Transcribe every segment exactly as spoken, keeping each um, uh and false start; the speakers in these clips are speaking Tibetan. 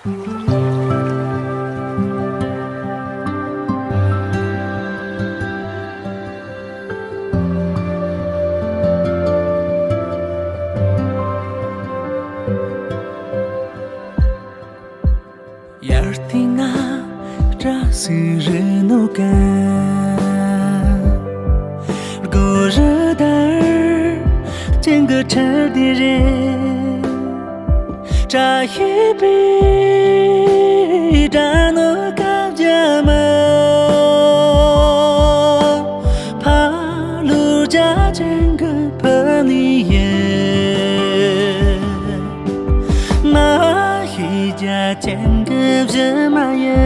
དབྱར་དུས་ང་བཀྲ་ཤིས་རི་ནོ་ག་སྒོ་རུ་དར་ཅན་གི་ཁྲི་དེ་རེད། བཀྲ་ཤིས་པའི་སྒྲ་ནོ་ག་བརྒྱ་མ། ཕ་ལུ་རྒྱ་ཅན་གི་ཕ་ནི་ཡེ། མ་ཤི་རྒྱ་ཅན་གི་བཞི་མ་ཡེ།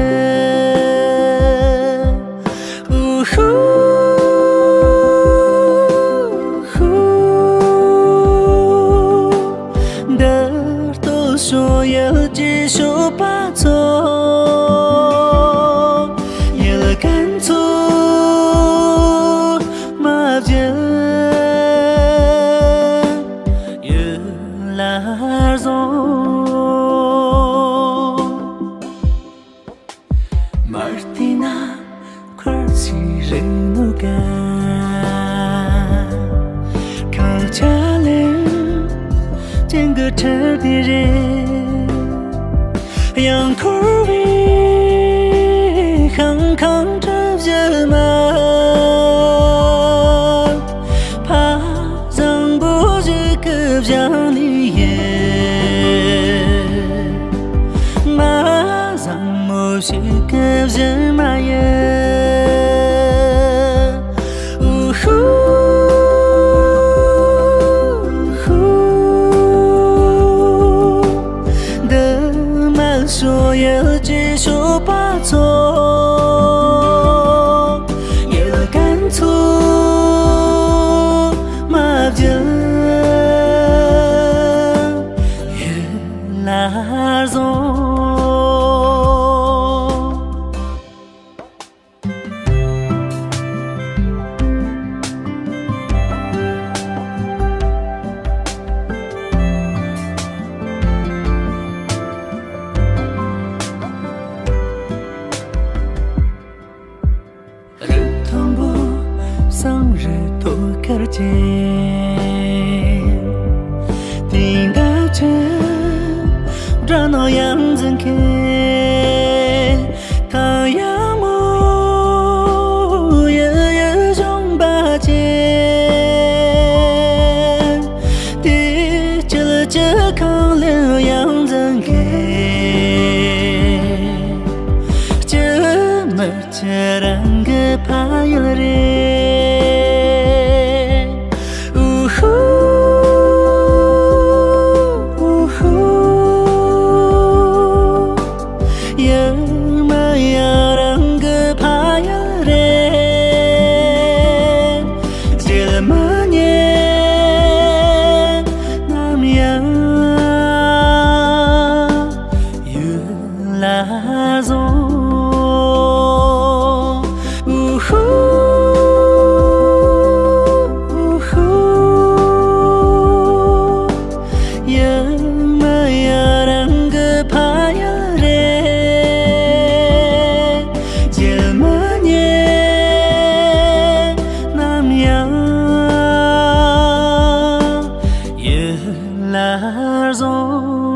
འུ་ཧུ་ཧུ། འདིར་ལྟོས་ཤོག་ཡུལ་གྱི་ཞོགས་པ་ཚོ། ཡུལ་ཀན་ཚོ་མ་བརྗེད། ཡུལ་ལ་བཟང་། མར་ཏི་ན་ཁར་སི་རི་ནུ་ག་ཁ་ཆ་ལེ་ཅན་གི་ཁྲི་དེ་རེད། ཡང་འཁོར་བའི་ཤང་ཁང་གྲུ་བཞི་མ། ཕ་བཟང་པོ་ཞིག་གི་བཞག་ནི་ཡིན། མ་བཟང་མོ་ཞིག་གི་བཞི་མ་ཡིན། འུ་ཧུ་ཧུ། འདི་མ་ཤོ་ཡལ་གྱི་ཤོ་པ་ཚོ། ཡལ་གན་ཚོ་མ་བརྗེད། ཡུལ་ལ་བཟང་། རི་མཐོན་པོ་བསམ་རི་ཐོག་ཁར་ཆེ། དེང་འདབ་ཆུ་སྒྲ་ནོ་ཡང་འཛིན་མཁན། ཐང་ཡང་མོ་ཡ་ཡ་གཞོང་པ་ཅན། དེ་སྐྱིད་ཀྱི་ཁང་ལེན་ཡང་འཛིན་མཁན། སྐྱིད་མི་ཁྱེད་རང་གི་ཕ་ཡུལ་རེད། འུ་ཧུ་འུ་ཧུ། ཡུལ་མ་ཡང་རང་གི་ཕ་ཡུལ་རེད། བརྗེད་མི་ཉན་ནམ་ཡང་། ཡུལ་ལ་བཟང་། འུ་ཧུ་འུ་ཧུ། ཡུལ་མ་ཡང་རང་གི་ཕ་ཡུལ་རེད། བརྗེད་མི་ཉན་ནམ་ཡང་། ཡུལ་ལ་བཟང་།